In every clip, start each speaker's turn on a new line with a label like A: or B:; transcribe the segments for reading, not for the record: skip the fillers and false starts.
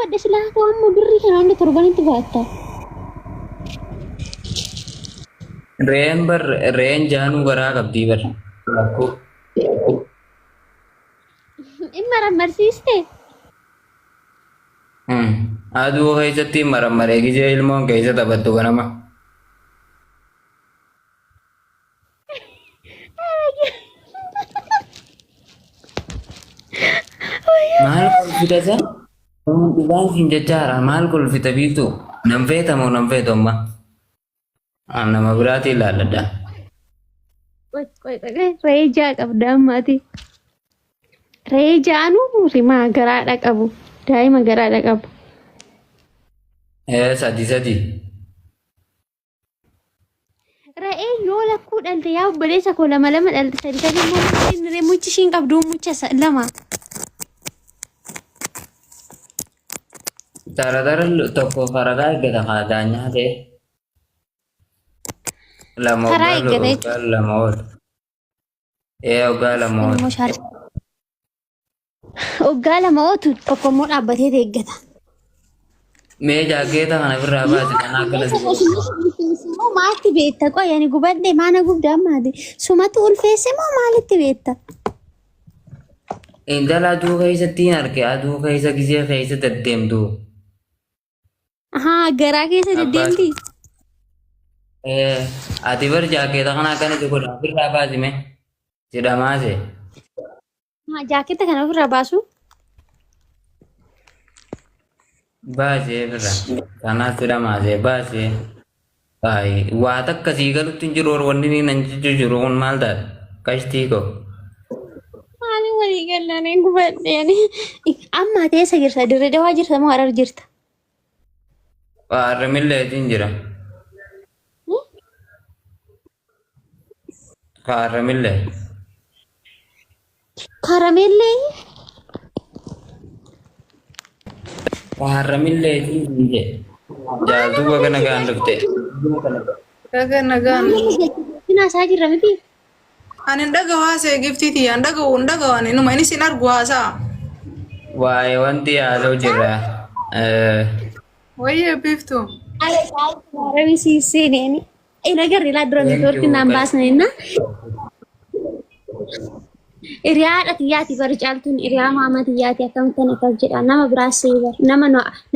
A: gubadhe silaa koo amma birrii kana hunda torbanitti baatta.
B: Re'een bar re'een jaanuu garaa qabdii bar. Lakkuu.
A: In marammarsiiste.
B: Aduu keessatti marammaree gizee ilmoon keessa taphattu ganama. Maal kolfita san? Dhugaan siin jechaara maal kolfita biiftuu? Nan feeta moo nan feetu amma? An nama biraatiin laalladha.
A: Qoy qoy qoy qoy re'ee ja'a qabda amma ati. Re'ee ja'anuu rimaa garaadha qabu. Daa'ima garaadha qabu.
B: Ee sadi sadi.
A: Re'ee yoo lakkuu dhalte yaa obboleessa koo lama lama dhalte sadi sadi immoo muchi re'ee muchi ishiin qabdu mucha lama.
B: Tara tara tokko faragaa eeggata kaa daanyaa ta'e. Lama
A: Karaa
B: hoggaa
A: eeggata jechuudha.
B: hoggaa lama oolu. Ee hoggaa lama
A: Kun
B: oolu.
A: immoo shaar. Hoggaa lama ootu tokko immoo dhaabbatee eeggata.
B: Mee jaakkeeta kana ofirraa
A: Yoo
B: baasi kanaa akkana si
A: obboleessa koo
B: godhu.
A: sumatu ulfeesse moo maalitti beekta? Qoy ani gubadhe maana gubda ammaati. Sumatu ulfeesse moo maalitti beekta?
B: Intala aduu keessatti hin arge aduu keessa gisee keessa deddeemtu.
A: Ahaa garaa keessa
B: Abbaa
A: deddeemti.
B: ee ati bar jaakkeeta kana akkana si godha ofirraa baasi mee si dhamaase.
A: Ahaa jaaketta kana ofirraa baasu.
B: Baasee ofirraa kanaaf si dhamaase baasee. Ay, waa takka sii galutti hin jiru wanni inni nan jechuu jiru kun maal taate? Qashtii koo.
A: Maali walii gallaan hin gubadhe ani. Amma ati eessa jirta? Dirree Dawaa jirta moo Harar jirta?
B: Kaarramilleetiin jira. Kaarramillee.
A: Karameellee
B: Kaarramilleetiin hin jedhe. Jaaltuu baga nagaan dhufte.
C: Baga nagaan.
A: Sinaasaa jirra miti.
C: Ani hin dhaga'u haasa'e giftii tiyya hin dhaga'u hin dhaga'u ani numa inni sin argu haasa'a.
B: Waa'ee wanti haasa'u jirra.
C: Wayyee biiftu.
A: Ala caaltu maarami siiseeneeni. Hin agarre laa dura
B: Thank
A: neetwoorkii
B: you.
A: naan baasne inna. Hiriyaadha tiyyaati bari caaltuun hiriyaa maama tiyyaati akkamittan akkas jedha nama biraas see bar nama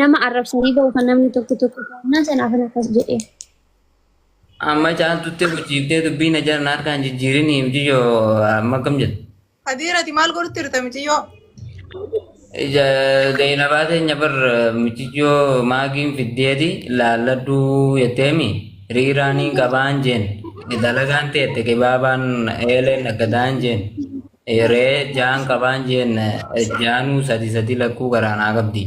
A: nama arrabsanii bahu kan namni tokko tokko na sanaaf akkas jedhee.
B: Amma caaltutti hujiiftee dubbii na jala na harkaan jijjiirinii mucayyoo amma akkam jettu?
C: Kadiir ati maal godhutti jirta miciyyoo?
B: Ija Zainabaa teenya bar mucayyoo maagiin fiddeeti laalladhuu jetteemi riiraaniin qabaan jeen dalagaan teette kibaabaan eeleen naggadaan jeen ree jaan qabaan jeen jaanuu sadi sadi lakkuu garaanaa qabdi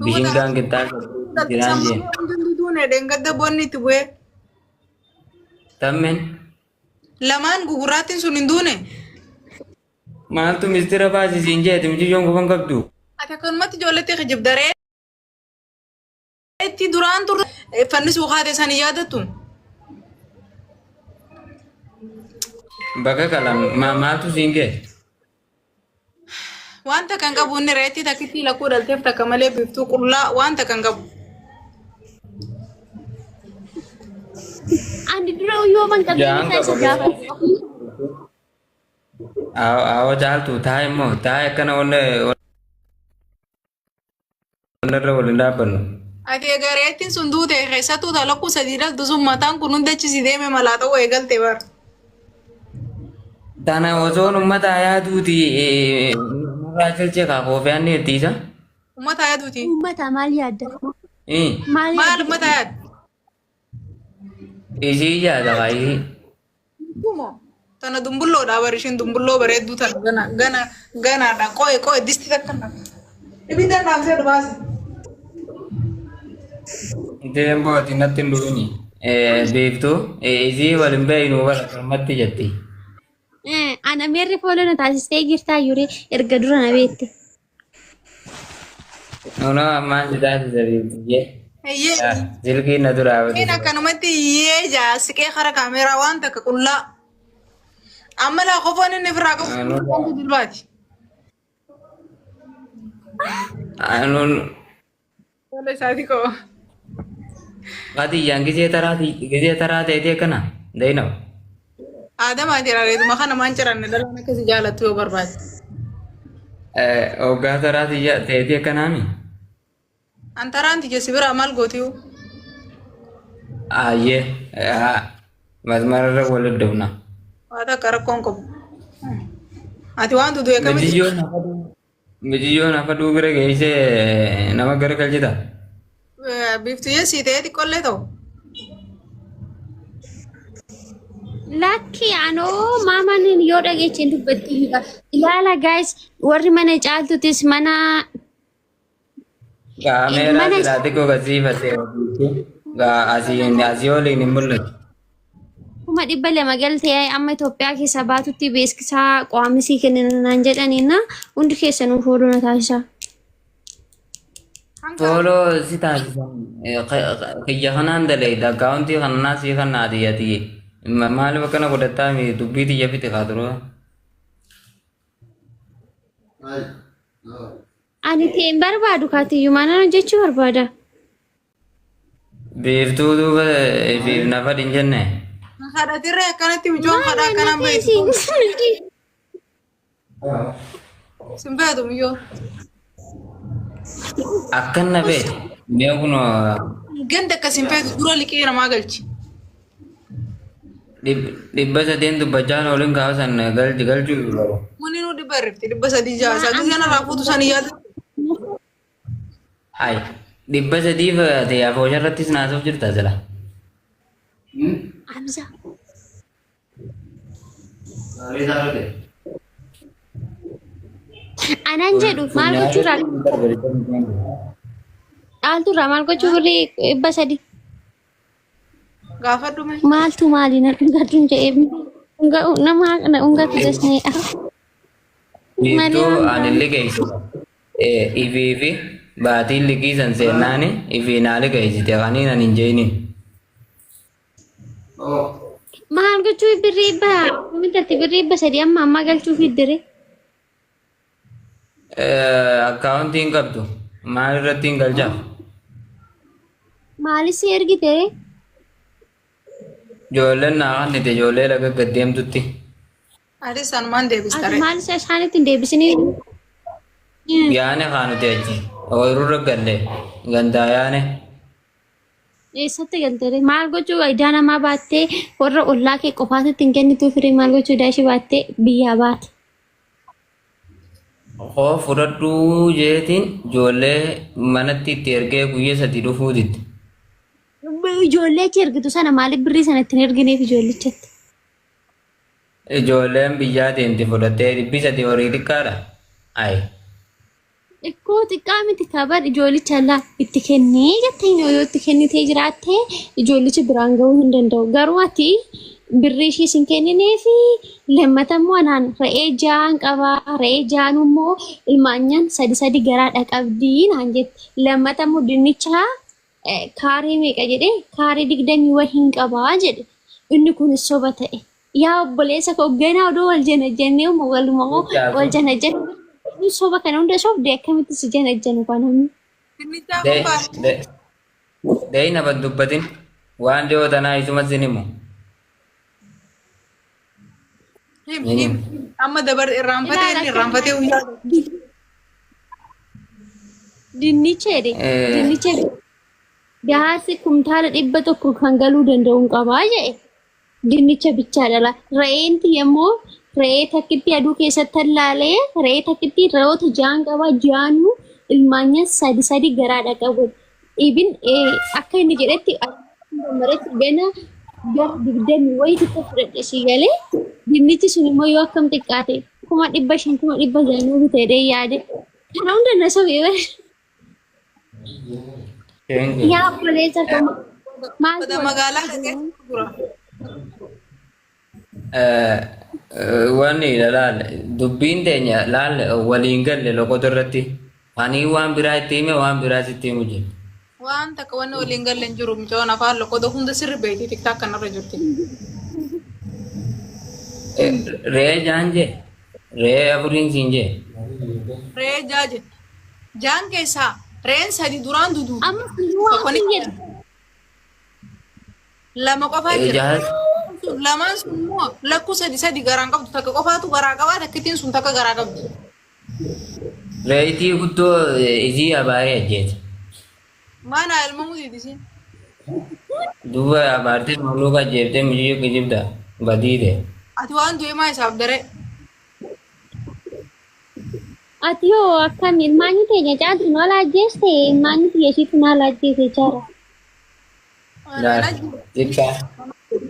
B: bishingaan qixxaa jiraan jeen
C: Hundumtuu duune dheengadda bonni itti bu'ee.
B: tammeen
C: Lamaan gugurraattiin sun hin duune.
B: Maaltu mistira baasi siin jeeti mucayyoon kufan qabdu.
C: Ati akkanumatti ijoolletti kijibda ree. Itti duraan turre fannisuu kaate san hin yaadattu.
B: Bakka kalam maaltu siin ga'e?
C: Wanta kan qabu inni reetti takkitti lakkuu dhalteef takka malee biiftuu qullaa wanta kan qabu.
A: Ani dura yooman qabeenya
B: Jaan
A: isaa isa
B: qaba.
A: gaafadhu.
B: Awwa caaltu taa'e immoo taa'e akkana wanna irra waliin dhaabbannu.
C: Ati egaa reettiin sun duute keessattuu ta lakkuu sadii dhaltu sun mataan kun hunda achi si deeme malaa ta'uu eegalte bar.
B: Tana osoon ummata yaaduuti nurraa chelchee kaa koofiyaan ni ittiisa.
C: Ummata yaaduuti.
A: Uummata maal yaadda? Maal
C: Maal
A: yaadda?
C: ummata yaadu?
B: Isii yaada kaa isii.
C: Dumo. Tana dumbulloodha bar ishiin dumbulloo bareedduu tana gana gana ganaadha. Qo'e qo'e disti takka na. Ibidda dhaamsee dhubaase.
B: Deem booti natti hin dhufini. Beektu isii waliin beeknu bara mormatti jetti.
A: Ana meerri fooloo na taasistee jirtaa yuree erga dura na beekte.
B: Nuna ammaan si taasisa beektu.
C: Eeyyee.
B: Silkiin na duraa
C: Isheen
B: bade.
C: akkanumatti iyyee jaa siqee kara kaameeraa waan takka qullaa. Amma laa qofoon inni ofirraa qabu wanti dilbaati.
B: Anuun
C: Tola isaati koo.
B: Qatiyyaan gisee taraa ta'eeti akkana. Zainab.
C: Aadamaa jira reetuma kana maan ciranne dhalaan akkasi jaalattu yoo barbaade.
B: Hoggaa taraa ta'eeti akkanaami.
C: Antaraan tiyya si biraa maal gootiyu?
B: Ayyee. Masmararra wal dhabna.
C: Waa takka rakkoon qabu. Ati waan dudu akkamitti?
B: Mijiyyoon hafa duu bira geessee nama gara galchita.
C: Biiftuyyee sii ta'ee xiqqoollee ta'u.
A: Lakki anoo maamaan yoo dhageeche dubbatti ilaala guys, warri mana caaltutis mana
B: Kaameeraa
A: mana
B: silaa xiqqoo gasiifattee asii oliin hin mul'atu.
A: 200,000 galtee amma Itoophiyaa keessaa baatutti beeksisaa qo'amisii kennan naan jedhaniina, hundi keessanuu follow na taasisaa.
C: Hanga
B: Follow si taasisan kiyya kanaan dalayda, akkaawuntii kananaa sii kannaati. Ati maaliif akkana godhattaa? Dubbii tiyya fixi kaa duroo.
A: Ani ta'e hin barbaadu, kaatiyyuu maanaan hojjechuu barbaada.
B: Biiftuu duuba ifiif nafa hin jenne.
C: Kadhatirree akkanatti mijoon kadhaa
A: Maal
C: akkanaan beektu.
A: na.
C: Sin beektu miyyoo.
B: Akkan na beektu. Mee kunoo.
C: Ganda akkas hin feetu dura liqii namaa galchi.
B: 300 dubbachaa ooliin kaasan galchi galchuu garuu.
C: Munni nuu dhibba irrifti 306 isaa gisee narraa fuutu san yaadu.
B: Ay, 300 ta'e afoosha irrattis naasuuf jirta sila.
A: Hamza. Anan jedhu maal gochuurraa dhaalturraa maal gochuu birrii 300?
C: Gaafadhu mee.
A: Maaltu maali na dhungatuun jedhee nama na dhungatu jasnee.
B: Biiftuu ani liqeessite. Ifii fi baatiin liqii san seennaani ifii naa liqeessite kaniin ani hin jeeniin.
A: Maal gochuu birrii dhibba kumitatti birrii 300 amma ammaa galchuu fiddire?
B: Akkaawuntii hin qabdu, maal irratti hin galchaaf?
A: Maalis si ergite?
B: Ijoolleen naa kannite, ijoollee laga gad deemtutti.
C: Atis sanumaan deebista
A: Ati
C: ree.
A: maalis isaanitti hin deebisinii?
B: Yaane haa nuti achi ooyiruurra galle gandaa yaane.
A: Eessatti galtere? Maal gochuu idaa namaa baattee warra ollaa kee qofaatitti hin kennituu firii? Maal gochuu idaa ishee baattee biyyaa baate?
B: Koo fudhadhuu jeetiin ijoollee manatti itti ergee guyya 3 dhufuu didde.
A: Ijoollee achi ergitu sana maaliif birrii sana ittiin ergineef ijoollichatti?
B: Ijoolleen biyyaa deemti fudhattee, 300 horii xiqqaadha. Ayi.
A: Ikkoo xiqqaa miti kabar, ijoollicha laa itti kennee jettee yoo itti kennitee jiraatte ijoollichi biraan gahuu hin danda'u. Garuu ati birrii ishii sin kenninee fi lammata immoo anaan re'ee ja'an qabaa, re'ee ja'an immoo ilmaanyan sadi sadi garaadha qabdii naan jette. Lammata immoo dinnicha kaaree meeqa jedhee, kaaree 20 wahiin qabaa jedhe. Inni kun soba ta'e. Yaa obboleessa koo, ganaa odoo wal janajjannee waluma wal janajjanne soba kana hunda sobde, akkamitti si janajjanu kan namni?
C: Dinnichaa kun baay'ee.
B: Deeyna ban dubbatin, waan dhiyoo tanaa isuma sin himu.
C: Him him, amma dabar irraanfatee, inni irraanfatee guyyaa.
A: Dinnicha jedhe. Dinnicha gahaasi kumtaala 100 kan galuu danda'u hin qabaa jedhe. Dinnicha bichaa dhala. Re'een immoo re'ee takkitti aduu keessatti tallaalee, re'ee takkitti re'oota ja'an qabaa, ja'anuu ilmaanyan sadi sadi garaadha qabu. Ibin akka inni jedhetti maretti gana gara 20 wayii xiqqoo fudhadhe si galee, dinnichi sun immoo yoo akkam xiqqaate 500,000 600,000 bitee yaade. Kana hunda na sobee bara. Yaa obboleessa koo, maaltu
C: Bada magaalaa dhaqee gurgura.
B: Wanni laal, dubbiin teenya laal waliin galle loqotu irratti ani waan biraa itti hime, waan biraa sitti himu jiru.
C: Waan takka wanni waliin galle hin jiru, mucaan afaan loqoda hunda sirri beekti, TikTok kanarra jirti.
B: Re'ee jaan jee, re'ee afuriin siin jee.
C: Re'ee jaa jette. Jaan keessaa Re'een sadi duraan duduuti.
A: Amma waan
C: Tokko ni
A: hin jedhu.
C: Lama qofaa jira.
B: Jaarsa
C: Lamaan sun immoo lakkuu sadi sadi garaan qabdu takka qofaatu garaa qabaa takkittiin sun takka garaa qabdi.
B: Reetii guddoo isii abaaree ajjeese.
C: Maana elmamuu didi isiin.
B: Duuba abaartee maluuka ajjeeftee mucayyoo kijibda badiite.
C: Ati waan du'e maa isaaf daree?
A: Ati yoo akkam ilmaanyi teenya caaltu nu ala ajjeeste ilmaanyi tiyya ishiitu nu ala ajjeese jechaadha.
B: Xiqqaa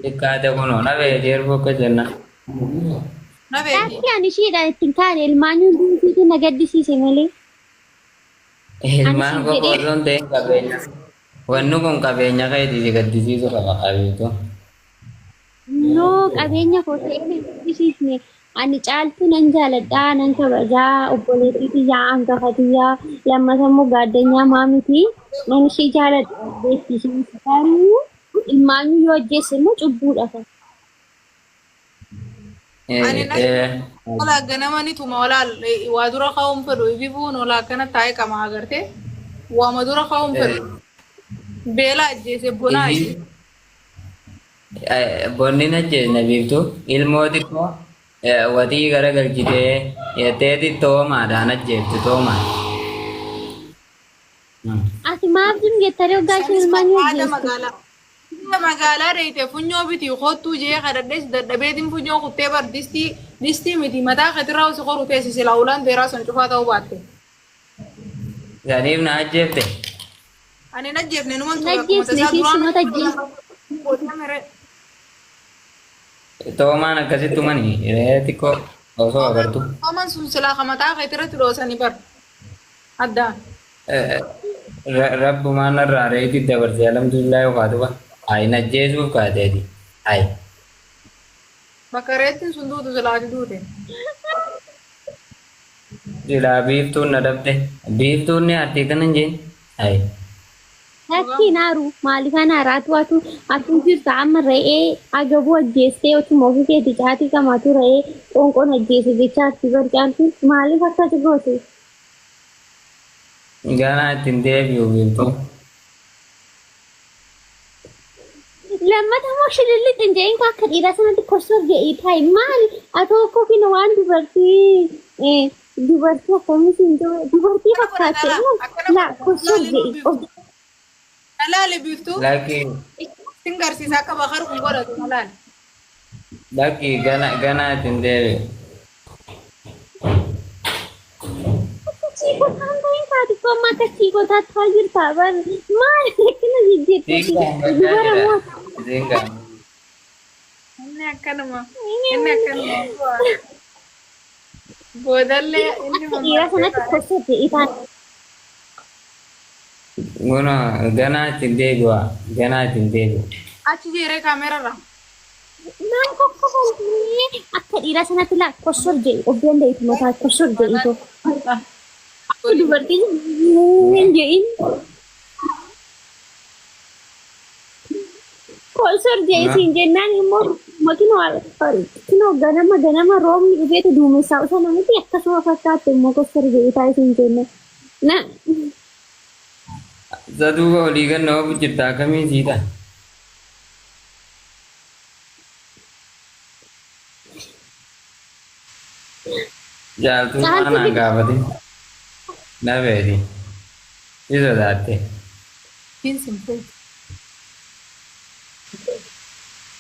B: xiqqaate kunoo na beekee erga akka jenna.
C: Na beeki.
A: Lakki ani ishiidhaan ittiin kaane ilmaanyi hundi ishiitu na gaddisiise malee. Ani
B: Ilmaan
A: siif
B: qofa
A: jedhee
B: osoo hin ta'in qabeenya. Wanni kun qabeenya keetii si gaddisiisu qaba qabeetu.
A: No qabeenya koo ta'ee na gaddisiisne. Ani caaltuu nan jaaladhaa nan kabajaa obboleettii tiyyaa hangafa tiyyaa lammata immoo gaaddanyaa maamiti nan ishee jaaladha beekti isheen garuu ilmaanyu yoo ajjeesse immoo cubbuudha kan.
C: Ani na walaa ganama ni tuma walaa waa dura ka'uun fedhu ibibuun walaa akkana taa'ee qama agartee waama dura ka'uun fedhu beela ajjeese bonaa ajjeese.
B: Bonni na ajjeesne biiftuu ilmoo xiqqoo waxii gara galchitee jetteeti toomaadhaan ajjeefte toomaan.
A: Ati maaf jim jettanii hoggaa isheen
C: Sanis
A: ilmaanyu
C: barbaada
A: ajjeeste.
C: magaalaa. Biyya magaalaa deeyte funyoo biti kottuu jee kadhadhees dadhabeetiin funyoo kuttee bar distii distii miti mataa keetirraa si qoru teessi silaa ulaan deeraa san cufaa ta'uu baatte.
B: Saniif na ajjeefte.
C: Ani hin ajjeefne numan
A: Hin
C: ture akkuma
A: ajjeesne
C: tasaa
A: ishii
C: duraan
A: sumata ajjeeste.
C: gootee
B: Toomaan akkasitti tumani re'ee xiqqoo osoo agartu.
C: Tooman sun silaa ka mataa keetirratti dhoosanii bar addaan.
B: Rabbumaan narraa reetii dabarse alhamdulillah yookaa duba. Ayi na ajjeesuuf kaateeti. Ayi.
C: Bakka reettiin sun duutu silaa ati duute.
B: Silaa biiftuun na dhabde. Biiftuun ni aartii kana hin jeen. Ayi.
A: Lakki hin aaru maaliifan aara atu atu atuu jirta amma re'ee agabuu ajjeestee otuma ofii keeti caatii qamaatu re'ee qoonqoon ajjeese jechaa arti bar caaltuun maaliif akkas goote?
B: Ganaa ittiin deebi'u biiftuu.
A: Lammata immoo shililliq hin jedhin akka dhiiraa sanatti korsor jedhii taa'i maali atoo akkoo kina waan dubartii dubartii akkamii siin jedhu dubartii
C: Akkana godha
A: fakkaatte
C: dhalaa.
A: moo
C: Akkana
A: laa
C: godha.
A: korsor
C: Laali
A: jedhi
C: biiftuu.
A: of
C: Laali biiftuu.
B: Lakki
C: Sin garsiisa akka bakar kun godhatu na laali.
B: lakki gana ganaa ittiin deebi'u.
A: Akka chiikotaan ta'in taati koo amma akka chiikotaa ta'aa jirta bar maali akkana jijjiirtati
B: Siin gaafachaa
A: dubara
B: jira.
A: moo
B: Siin gaafachaa.
C: Inni akkanuma. Inni akkanuma. Boodallee inni
A: akka dhiiraa sanatti korsor jedhii taate.
B: Guna ganaa ittiin deebi'a. Ganaa ittiin deebi'u.
C: Achi jeeree kaameerarra.
A: Maal kokkofaltee akka dhiiraa sanatti laa korsor jedhi of danda'itu mataa korsor jedhi too. Akka dubartiin hin jedhin. Korsor jedhi siin jennaan immoo makinoo kinoo ganama ganama roobni dhufeetu duumessaa osoo namatti akkasuma fakkaatte immoo korsor jedhi taa'e siin jenna. Na
B: Isa duuba olii gad nama bujjirta akkamii siita? Jaaltuu
A: Caaltuu
B: maanaan gaafate. Na beeti. Si sodaatte.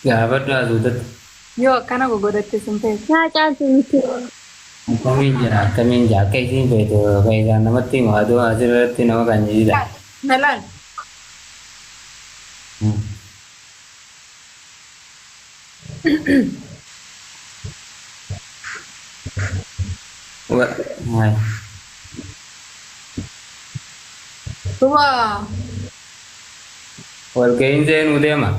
B: Gaafadhu asuutatti.
C: Yoo akkana gogodhatte sin feetu.
A: Yaa caaltuu nutti.
B: Akkamiin jira akkamiin jira akka isiin feetu akka isaan namatti himu aduu asirratti nama kan jedhidha.
C: Na laal. Duba
B: Walga'iin seenuu deema.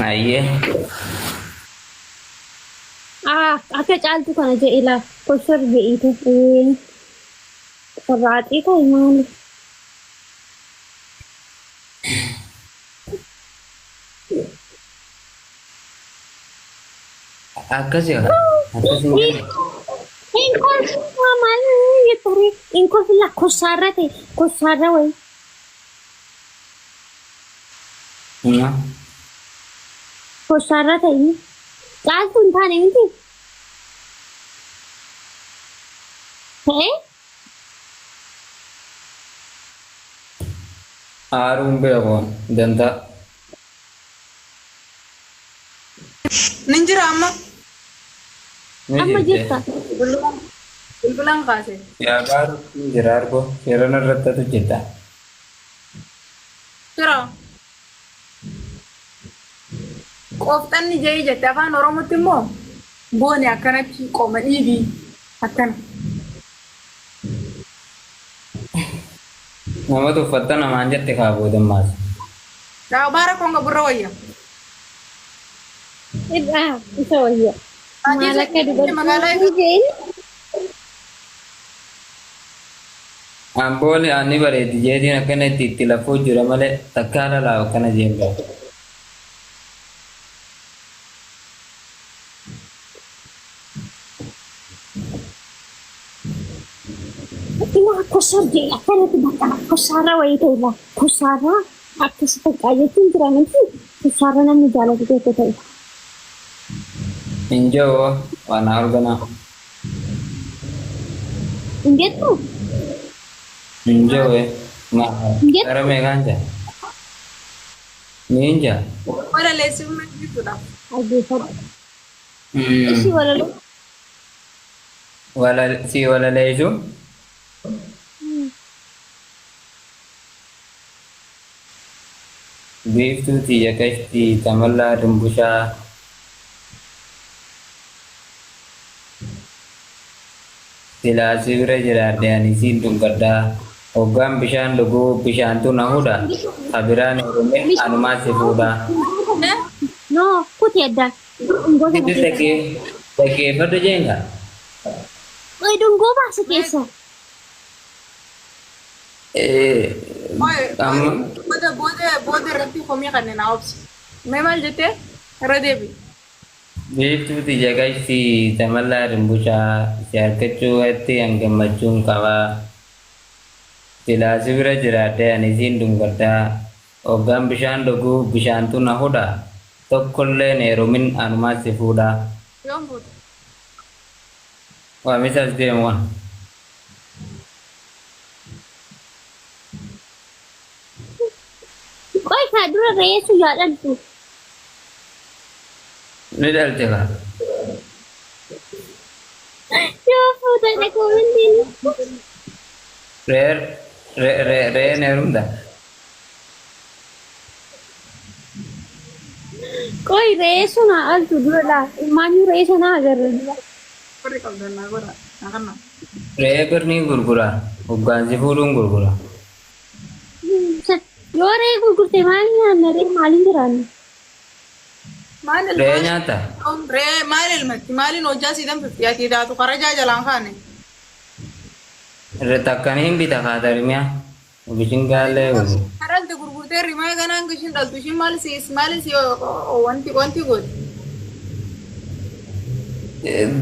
B: Ayyee.
A: Ah, akka caaltu kana jedhi laa korsor jedhiitu. Qorraaxii ta'e maali?
B: Akkasi haa. Akkas hin jenne.
A: Hin kolfaa maal jettaree hin kolfilla kossaarra ta'e kossaarra wayi. Kossaarra ta'e caaltuu hin taane miti. Ta'e
B: Aaruun beeku dantaa.
C: Nin jira amma.
B: Ni
A: amma
B: jirte.
A: jirta.
C: Bilbilaan kaase.
B: Yaa baaru ni jira argo seeraan irratti atu jirta.
C: Jira. Qoofxanni ja'ii jette afaan Oromootti immoo booni akkanatti qoma dhiibii akkana.
B: Nama tuffatta namaan jette kaa boodammaas.
C: Baara konga burra wayya.
A: Irraa isa wayya. Maal akka
C: Magaalaa
A: dubartii jeen
B: Ambooli ani bareedi jeetiin akkana itti itti lafuu jira malee takkaa lalaa akkana jeen ba'a.
A: Ilaa kosar jee akkanatti bakka kossaarra wayii ta'e ilaa kossaarra akkas bakka jechuun jira miti kossaarra namni jaalatu tokko ta'e.
B: Hin jiru waan arganaa.
A: Hin jettu?
B: Hin jiru
A: Hin jettu?
B: gara meeqaan jira? Ni hin jira.
C: Walaleessifna jechuudha.
A: Dhaggeeffadhu. Ishii walaloo.
B: Si walaleessu biiftuu tiyya kashtii tamallaa dumbushaa silaa si bira jiraadhe ani siin dhungadhaa hoggaan bishaan dhuguu bishaantu na hudha kabiraan heerume anumaa si fuudhaa.
A: No, kuti adda. Dhungoo sana
B: Sitti
A: keessa.
B: dhaggeeffadhu jeenga.
A: Oi, dhungoo baasa keessa.
B: Amma
C: Booda booda booda irratti komii kanneen haa obsi. Mee maal jettee irra deebi.
B: Biiftuu tiyya kashtii tamallaa dumbushaa si argachuu irratti an gammachuun qabaa. Silaa si bira jiraadhe ani siin dhungadhaa hoggaan bishaan dhuguu bishaantu na hudha tokkolleen heerumin anumaa si fuudhaa.
C: Yoom fuute?
B: Waamisa as deemu waan.
A: Qoi kaa dura reessu yaadadhu.
B: Ni dhalte kaa.
A: Yoo fuute dhaquu hin
B: Reer re'een heerumta.
A: Qoi reessu naa altu dura laa. Ilmaanyuu re'ee sanaa agarra dura.
C: Warri qabdan naa godha. Naa kenna.
B: Re'ee birni gurgura. Hoggaan si fuudhuun gurgura.
A: Yoo re'ee gurgurte maal nyaanna re'ee maaliin jiraanna?
C: Maal
B: Re'ee
C: ilmaan
B: nyaata.
C: re'ee maal ilmatti maaliin hojjaa sii danfifti ati daatu karajaa jalaan kaane.
B: Takkaniin bita kaatarimiyaa. Bishin gaallee gurgura.
C: Karalte gurgurtee rimaa ganaan ishiin dhaltu ishiin maal si maal si wanti wanti gooti.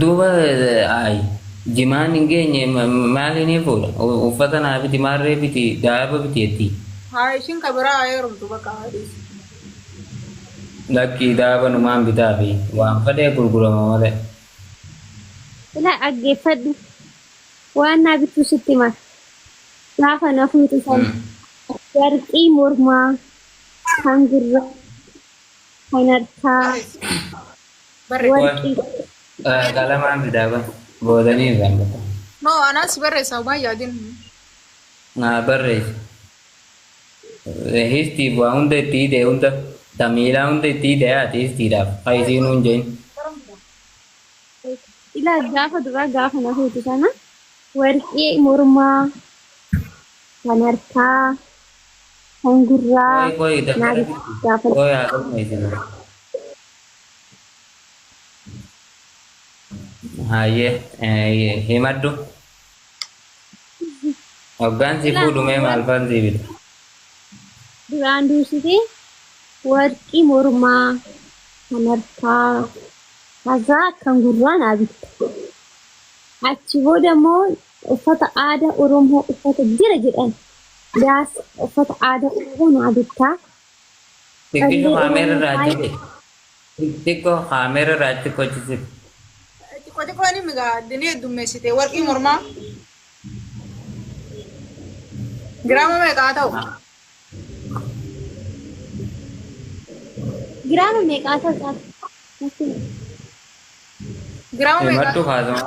B: Duuba ay jimaan hin geenye maaliin ni fuudha? Uffata naa biti maarree biti daaba biti jetti.
C: Haa ishiin kabiraa haa heerumtu bakka haa dhiisu.
B: Lakkii daaba numaan bitaa fi waan fedhee gurgurama malee.
A: Ilaa dhaggeeffadhu. Waan naa bittu sitti hima. Gaafa na fuutu sana warqii mormaa, kan gurraa, kan harkaa,
C: Barreessa.
A: warqii
B: Qalamaan bitaa kun boodanii irraan bata.
C: No anaas barreessa homaa yaadin.
B: Naa barreessi. Histiif waa hunda itti hidhee hunda tamiilaa hunda itti hidhee haati histiidhaaf hayisiinuu hin jedhin.
A: Ilaa gaafa duraa gaafa na fuutu sana warqii mormaa, kan harkaa, kan gurraa
B: Qoy qoy
A: naa
B: daftara
A: bittu
B: bitti.
A: gaafa
B: Qoy haa galmeessinu. Hayyee himadhu. Hoggaan si
A: Ilaa
B: fuudhu mee maal faan si bita?
A: Duraan dursitee warqii mormaa, kan harkaa, Hazaa kan gurraa naa bitta. Achi booda immoo uffata aadaa Oromoo uffata jira jedhan. Gaas uffata aadaa Oromoo naa bittaa.
B: Xiqqisho
A: Callee
B: kaameera
A: Oromoo
B: irraa
A: faaya.
B: jedhe. Xiqqoo kaameera irraa xiqqoo cisiif.
C: Xiqqoo xiqqoo ni migaa addini heddummeessite warqii mormaa. Giraama meeqa haa ta'u?
A: Giraama meeqaa ta'u caala?
C: Giraama meeqa?
B: Himadhu kaasuma.